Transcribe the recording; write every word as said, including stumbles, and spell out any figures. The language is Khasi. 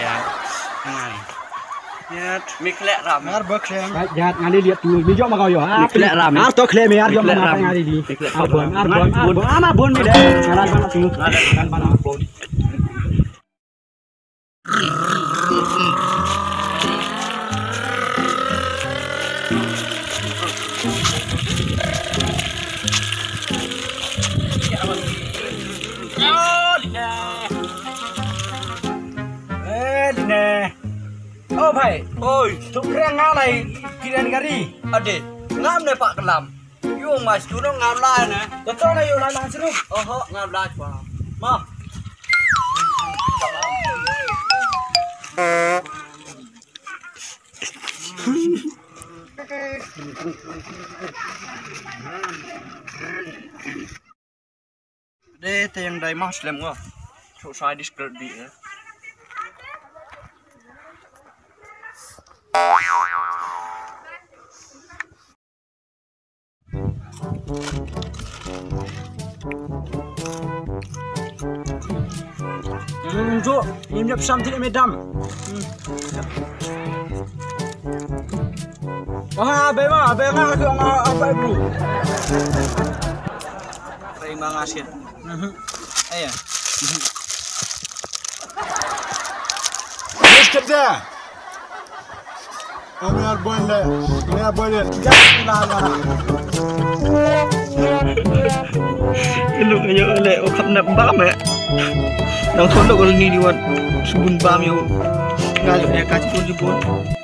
ïa. Ngan. Ïa. Mi khleh ram. Ar ba khlem. Ïa, ïa, ngan ïa tu. Mi jong ma kau ïa. Mi khleh ram. Ar to khlem, ar jong ma kau ngan ïa di. Mi khleh ram. Ar bon, ar bon, ar bon. Ama bon mi de. Ngan ban tu. Ngan ban tu. Eh, Line. Oh, bhai. Oi. Tu kren nga lai kiran gari. Ade, ngam ne pak kelam. Yu mas tu nong ngam lai ne. Betul na yu lai mang seru. Oho, ngam lai pa. Ma. Dei te yang dai mas lem ngo. So sai dis kredit eh. Njo, im jap sam ti me dam. Wah, abe ma, abe ma, aku ma, apa itu? Terima kasih. Ayo. Terus kerja. Kami arbon le, kami arbon le. Gas lah lah. Ilok ayo le, o khap nap bam eh. Nang tolok ol ni di wan subun bam yo. Ngal ya kaci pun jibun.